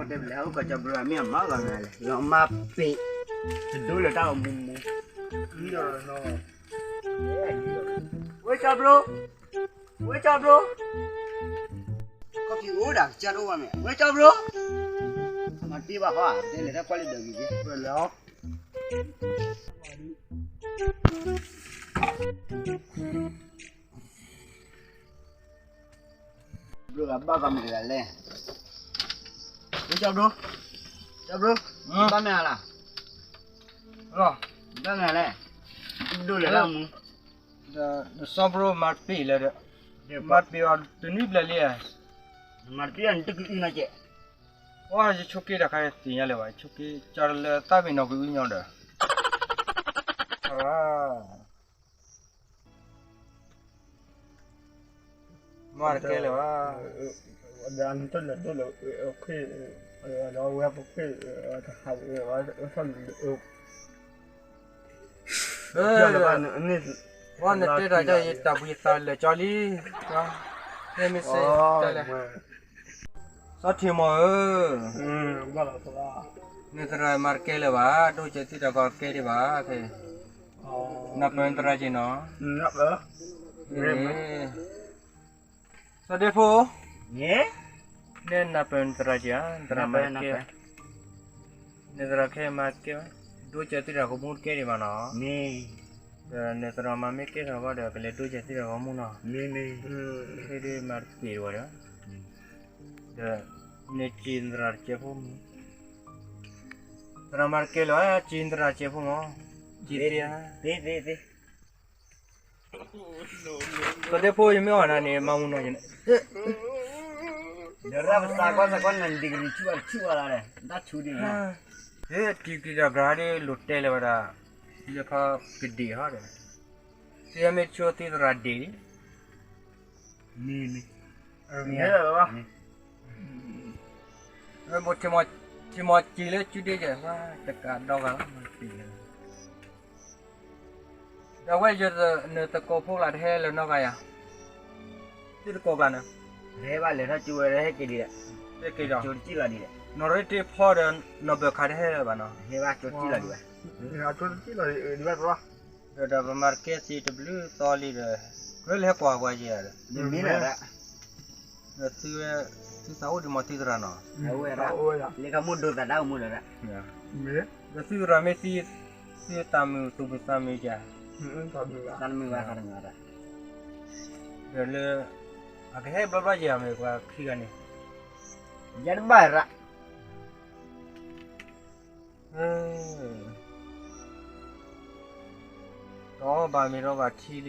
တဲပလဲၤဟးအိၣ်ကီးကၠီဘြိအမ့ၢ်အမၤဂၤမးလဲၣ်, လီၤမၢ်ပ့ၤ, တဒိလၢတၢ်ဂီၤမူမူ, ဝဲကၠီဘြိ, ဝဲကၠီဘြိ, ခီၣ်ဖံးအိၣ်ဒၣ်ကစၢ်တအိၣ်ဘၣ်မ့ၢ် ဝဲကၠီဘြိ, မၤတ့ၢ်ဘၣ်ဟီ, တဲလဲၤတၢ်ကွၢ်လၢဒၢးဂ့ၤက့ၤ, ဝဲလဲၤအီၤ ဘျိးဘၣ်ကီမ့ၢ်တဂၤလဲၣ်, ကၠီဘျိ, ကၠီဘျိ, ဘၣ်မနုၤလဲၣ်, ဘၣ်မနုၤလဲၣ်, ဒိၣ်လဲၣ်လၢမူ, စီၤဘျိမၤတပ့ၤလၢဒီး, မၤတပ့ၤအီၤတနွံဘျဲၣ်လံ, မၤတပ့ၤအီၤနတကအုၣ်နီၤကဲး, အိ ယဆိးက့တၢ်ခါသ့ၣ်ညါလၢၤဘၣ်, ယဆိးက့ကၢ်လၢသၣ်မ့ၢ်နီၤကအုၣ်ညီဒီး မၤတကဲလၢၤဘၣ်, ဝဲပခွ့ၣ်, ဝဲနတဲတၢ်ယတၢ်ဘှံးသးလၢာ်ကၠီလံ, မ့ၢ်စ့ၢ်တဲလဲၣ်, စီၤထံးမီၤဧၢ, နသရၣ်မၤတကဲလၢၤဘၣ်, ဒိၣ်ကဲသံတၢ်ကီကဲဒံးဘၣ်, နၢ်ပၢၢ်နသရၣ်က့ၤနီၤ, စီၤဒ့ဖိ, နဲနၢ်ပၢၢ်နသရၣ်က့ၤဧါ, နသရၣ်မၤတကဲ, နသရၣ်ခဲမၤတကဲ, ဒိၣ်ကဲသံတၢ်ကမူတကဲဒံးဘၣ်နီၤ, ဒီးနသရၣ်မၤမ့ၢ်ကဲထီၣ်ဘၣ်ဒီး ကလဲၤဒိၣ်ကဲသံတၢ်ကမူနီၤ, ခဲဒ်မၤတကဲဝဲဒီး, ဒီး, နက့ၤနသရၣ်တကဲဖိမး, သရၣ်မၤတကဲလၢၤဧါ, က့ၤနသရၣ်တကဲဖိမး, က့ၤသ့ဧါ, စီၤဒ့ဖိ ယမ့ၢ်အီၣ်နၤန့ၣ် မၤမူနီၤယၤန့ၣ်, ဒီးရၢပသးကွၢ်သးကွၢ်နၤ degree ဆူၣ်အါတဆူၣ်အါလၢ်ဒီး တၢ်ဆူၣ်ဒံး, ဟဲတံၤကံၤဒီးကရၢဒ်လိာ်တဲလၢၤဝဲဒၣ်, လၢခီကဒံးဟီဒီး, သုဟဲမ့ၢ်တဆိသံသရၣ်ဒံးလံ, မ့ၢ်, မ့ၢ်, ထံမီၤက့ၤလၢကုဒ့ယဲၢ် တကးဒီဂၤလီၤ, ဒီးဝဲယနသကိးဖိကျါတဟဲလၢၤနီတဂၤယၤ, သုသကိးကျါန့ၣ်, ဟဲဘၣ်လဲၤထီၣ်ကၠိဝဲဟဲက့ၤဒံး, ဟဲက့ၤဒီး, နီၢ်ရ့တ့ဖီဒီး နီၢ်ဘၢၣ်ခးတဟဲလၢၤဘၣ်နီၤ, ဟဲဘၣ်ကၠိလီၤဒံးဝဲ, ဒီးပမၤတကဲသ့တဘျုးသီလံဒီး, လၢဟဲကွၢ်ကွၢ်ယဲၢ်ဒီး, ဒီးသုဝဲ, သုသးအိၣ်ဒံးမးသုသရၣ်နီၤ, လၢကမိၢ်ဒိၣ်သးဒၣ်အိၣ်မူဒီး, ဒီးသုသရၣ်မ့ၢ်သံ, သုသးမုာ်သူၣ်မုာ်သးမုာ်ယၤ, သးမုာ်ဘၣ်သးတမုာ်ဘၣ်, ဒီးလၢ, အကဟဲဘျီဘျီယဲၢ်မ့ၢ်ပှၤခံဂၤန့ၣ်, ယတဘၣ်ရၣ် ဒီးဘၣ်မ့ၢ်ဒီးဘၣ်ထံလံဧါ, ရၢ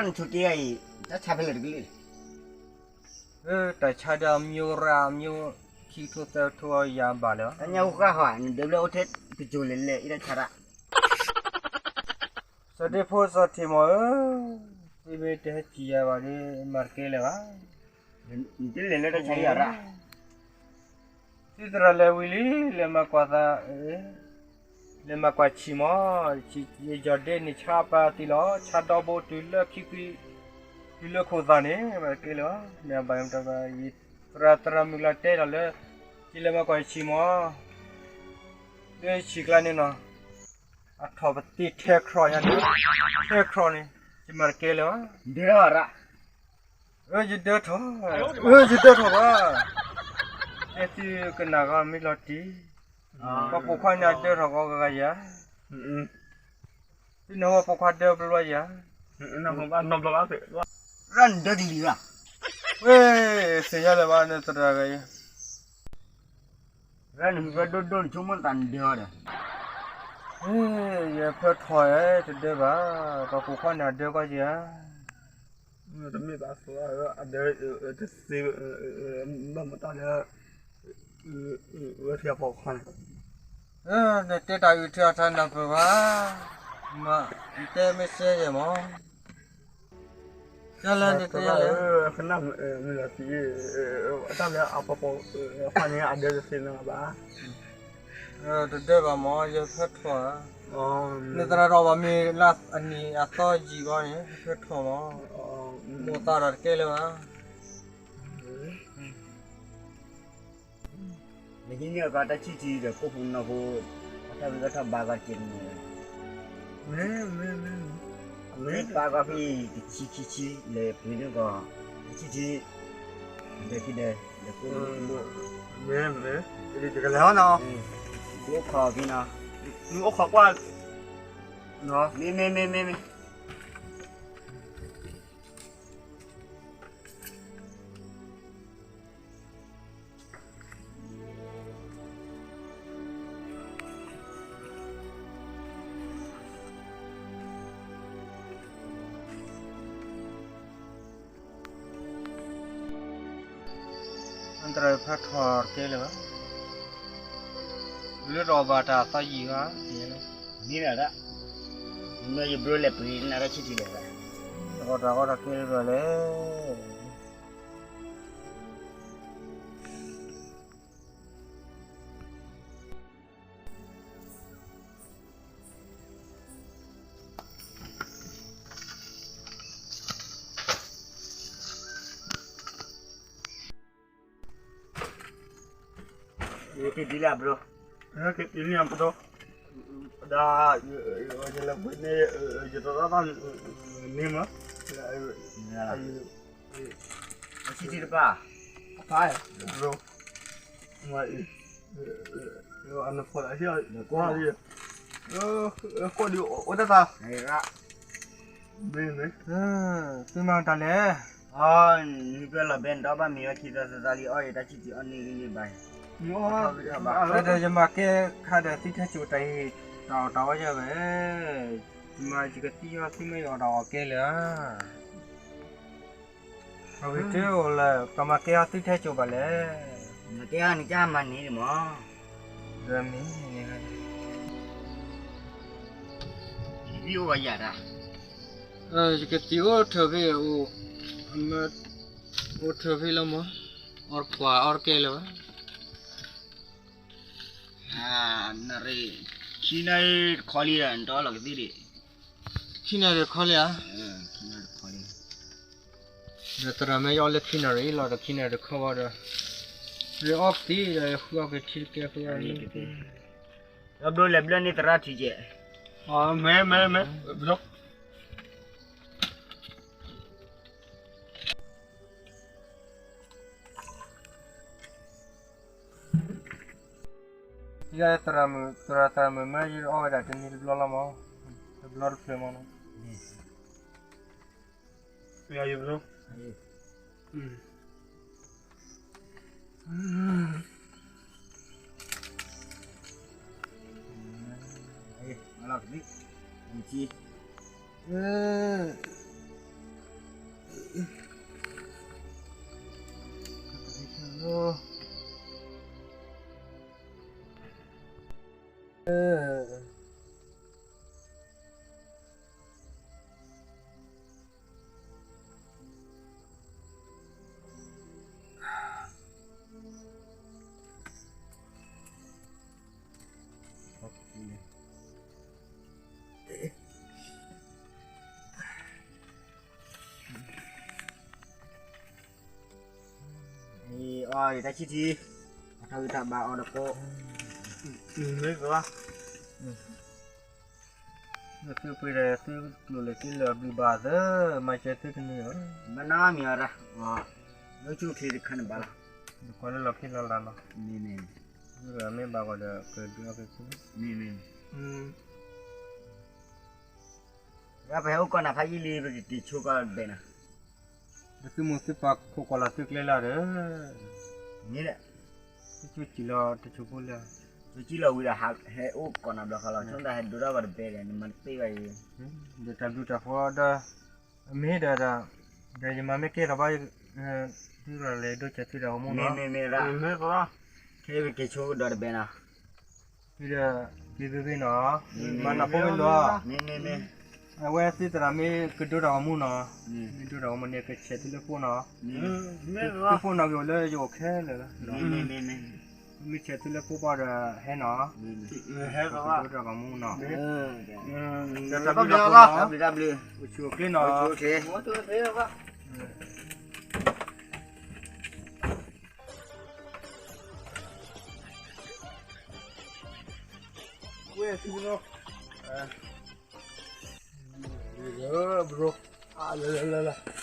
နဆိးက့အံၤ, တၢ်ဆါဖဲလဲၣ်တကလုာ်, တၢ်ဆါဒီးအမျိုးရၣ်အမျိုး, ခံကထိသၢကထိယၤဘၣ်လၢၤ, တၢ်ညၣ်ဟူဃၣ်ဟီ, နဒၢးဘျၢအိၣ်ထဲကစိၤလဲၤလဲၤအံၤတၢ်ဆါရၣ်, စီၤဒ့ဖိစီၤထံးမီၤဧၢ, သုမ့ၢ်တဟဲကံၤယၤဘၣ်ဒီး မၤတကဲလၢၤဘၣ်, နတလဲၤလၢတၢ်ဆါယၤရၣ် သုသရၣ်လဲၤဝံၤလံ, လဲၤမၤကွၢ်သး, လဲၤမၤကွၢ်ဆံးမီၤ, ယယီၤဒ့န့ၣ်ဆါပာ်သံလီၤ, ဆါဒီဘိတုၤလၢခံကွံာ်, တုၤလၢခိၣ်သၣ်န့ၣ် မၤတကဲလၢၤဘၣ်, မ့ၢ်အဘၣ်မတၤဘၣ်, ယသရၣ်သရၣ်မုၣ်လၢတဲလီၤလၢ, ယလဲၤမၤကွၢ်ဆံးမီၤ, လၢဆံးကျါန့ၣ်နီၤ, အထီၣ်ပသ့ထဲခီၣ်ညါန့ၣ်, ထဲခီၣ်န့ၣ်, ယမၤတကဲလၢၤဘၣ်, ဒၢထီၣ်ရၣ် ယဒၢထီၣ်, ယဒၢထီၣ်ဘၣ်, ယသုကနၣ်ဂီၤမ့ၢ်လီၤတံၢ်, ပှၤပိာ်ခွါန့ၣ်အဒၢထီၣ်ဂီၤဂၤဂၤယၤ, သုနၢ်ဟူပှၤပိာ်ခွါဒၢဘျီဘျီယၤ, ရၣ်နဒၢတလံၤဘၣ်, ဝဲ, သ့ၣ်ညါလၢၤဘၣ်နသရၣ်ဂၤအံၤ ရၣ်နမံၤဖဲဒိၣ်ဒိၣ်နဆိကမိၣ်သးနဒၢအီၤဒီး, ယဖၢထီၣ်တဒၢဘၣ်, ပှၤပိာ်ခွါန့ၣ်အဒၢကီယၤ, တမ့ၢ်ဘၣ်သး, အဒၢ, တသ့, ဘၣ်မတၤလၢ, ဝဲဖဲပိာ်ခွါန့ၣ်, နတဲတၢ်အုၣ်ထံအီၣ်ထါနၢ်ပၢၢ်ဘၣ်, မ့ၢ်တဲမ့ၢ်စဲယဲၢ်မး ကလဲၣ်န့ၣ်တယလဲၣ်, ခနၣ်မုာ်လီၤသံ, တၢ်လၢအပှၤပိာ်ခွါန့ၣ် အဒၢတသ့နီဘၣ်, တဒၢဘၣ်မး ယဖၢထီၣ်ဧါ, နသရၣ်ဒီးဘၣ်မ့ၢ်လၢအနံၣ်အသီယံာ်ဘၣ်န့ၣ် ဖၢထီၣ်မး, မိၢ်သးဒီးတကဲလၢၤဘၣ်. နဟံးန့ၢ်အီၤကီးတၢ်ဆံၣ်ထံဒီးကိၣ်ဖိနီၢ်ဖိ, အထီၣ်ဂံၢ်ထီၣ်ဘါကီးတကဲးတမံၤ, မ့ၢ်, မ့ၢ်, မ့ၢ်, မ့ၢ်ပၢ်ကီၢ်ဖံးတဆံခံဆံ လဲၤပှ့ၤန့ၢ်ကီး တဆံၣ်ထံ, လဲၤခံဒီး လဲၤကိၣ်, မ့ၢ်, မ့ၢ်, တကလဲၤဟီနီၤ, အိၣ်ခိးဖံးနီၤ, အိၣ်ခိးကွၢ်, မ့ၢ်, မ့ၢ်, မ့ၢ်, မ့ၢ်, မ့ၢ် အတရၢဖးထီၣ်ကဲလၢၤဘၣ်, လၢတအီၣ်ဘၣ်တၢ်သးယံာ်ဘၣ်, မ့ၢ်ဒၣ်, မ့ၢ်ယဘျိလဲၤပှ့ၤနၤတၢ်ဆံၣ်ထံဒီး, တအီၣ်တၢ်အီၣ်တၢ်ကဲလၢၤဘၣ်လဲၣ်. ယက့ၤဒ်လဲၣ်ဘျီ, ယက့ၤဒ်လဲၣ်ဘျီ, ဒ်, ယလဲၤပှ့ၤန့ၣ်, ယတရၣ်ဘၣ်န့ၣ်မး, ဆံးတပၢ်, ဖး, ဘျီ, မ့ၢ်အံၤ, အနဖီၣ်လၢဟံၣ်, ကွၢ်လံ, ကွၢ်ဒ်အိၣ်တၢ်သး, မ့ၢ်, မ့ၢ်, သုမၤတၢ်လဲၣ်. အီ, နဟံးပျဲလီၤဘဲနဒီဘၣ်မ့ၢ်အီခံသီသၢသီလံ အီၣ်ယတၢ်ဆံၣ်ထံအီၣ်န့ၢ်ဂံၢ်န့ၢ်ဘါ, ဒီးယမၤကဲခါဒီးသုထဲစိၤတၢ်ဟ့ၣ်တၢ်အီၣ်တၢ်အီယၤဝဲ, ယမၤယကသံၣ်အီၣ်သုမ့ၢ်ယအီၣ်တၢ်အီၣ်ကဲလၢၤဧါ. အဝဲတအိၣ်လၢ ကမၤကဲအီၣ်သုထဲစိၤဘၣ်လဲၣ်. မၤကဲအီၣ်န့ၣ်ကမၤန့ၢ်မး, ဒီးမ့ၢ်, ယကသံၣ်အိၣ်ထၢၣ်ဖဲ, အိၣ်ထၢၣ်ဖဲလီၤမး, အီၣ်တကွၢ်အီၣ်တကဲလၢၤဘၣ်. နရ့, ခံနၣ်ရံၣ်တခီလံဒီး နတအီၣ်လီၤကသံၣ်ဒံး, ခံနၣ်ရံၣ်တခီလံဧါ, ဒီးသရၣ်မ့ၢ်ယအီၣ်လၢခံနၣ်ရံၣ်လီၤဒီး ခံနၣ်ရံၣ်တခီဘၣ်ဒီး, ယအီၣ်ကသံၣ်ဒီးယဃုအီၣ်က့ၤထံတကဲဃုအီၣ်န့ၣ်ကသံၣ်, ဒီးဘျီလဲၤဘျၢန့ၢ်သရၣ်ထံကဲး, မ့ၢ်, မ့ၢ်, မ့ၢ်, ဘျီ ယသရၣ်မုၣ်, သရၣ်သရၣ်မုၣ်မ့ၢ်ယအီၣ်ဝဲဒၣ်တနံၤတဘျီလီၤမး, တဘျီတဖျၢၣ်မးနီၤ, ယဘျီ, အီၣ်ယတၢ်ဆံၣ်ထံ, အထီၣ်ဂံၢ်ထီၣ်ဘါအီၣ်ဒီးကိး, မ့ၢ်ကလီၤ, သုပှ့ၤဒီးသုကျိၤလၢက့လၢအဘျုးဘၣ်သၢ, မၤစၢၤသုကန့ၢ်ဧၢ, မ့ၢ်နီၢ်မံၤအီၤတၢ်, လၢဆူၣ်ချ့တခါန့ၣ်ဘၣ်လီၤ, နကွၢ်လၢလီၤဖံးလီၤလၤလီၤ, မ့ၢ်, မ့ၢ်ဘၣ်ဂီၤဒီးကဒုးအီၣ်က့ၤသု, မ့ၢ်, မ့ၢ် ပဟဲအိၣ်ကီးနၤဖးယံာ်လံ ပကက့ၤဆိကီးတဘဲနၤ, ဒီးသုမိၢ်သုပၢ်ခိးကွၢ်လီၤသုကျဲလၢဒီး, မ့ၢ်, သုစူၢ်ကံၣ်လီၤတစိၢ်ဖိလၢ, သုစူၢ်ကံၣ်လီၤဝံၤဒီး ဟဲအိၣ်ကီးနၤဘျီဃီလီၤ, ဆိကမိၣ်တၢ်ဟဲဒိတၢ်ဂီၤတဘဲဒီး နမၤတပ့ၢ်ဘၣ်အံၤ, ဒီးတၢ်ဘျုးတၢ်ဖှိၣ်ဒီး, အမ့ၢ်ဒီး, ဒီးယမၤမ့ၢ်ကဲထီၣ်ဘၣ်, သုရၤလဲၤဒိစၢၤသုတၢ်ဂီၤမူနီၤ, မ့ၢ်, မ့ၢ်, ခဲအံၤပက့ၤဆိကဒီးတဘဲနၤ ဒီး, က့ၤဘ့ၣ်ဘ့ၣ်နီၤ, မၤနၢ်ဖိမ့ၢ်လီၤ, အဝဲသုသရၣ်မ့ၢ်ကဒိတၢ်ဂီၤမူနီၤ, မ့ၢ်ဒိတၢ်ဂီၤမူန့ၣ် ကဆဲးသုလၢဖိနီၤ, သုဖိနီၤက့ၤအိၣ်လၢယအိၣ်ခဲလၢာ်လီၤ, မ့ၢ်ဆဲးသုလၢဖိဘၣ်ဒီးဟဲနီၤ, ဒိတၢ်ဂီၤမူနီၤ, တၢ်ဘျုးလီၤ, အိၣ်ဆူၣ်အိၣ်ချ့နီၤ အိၣ်ဆူၣ်အိၣ်ချ့ အိၣ်ဆူၣ်အိၣ်ချ့. ဝဲသုကနီၤ, ဘရိ, လၢလၢလၢလၢ,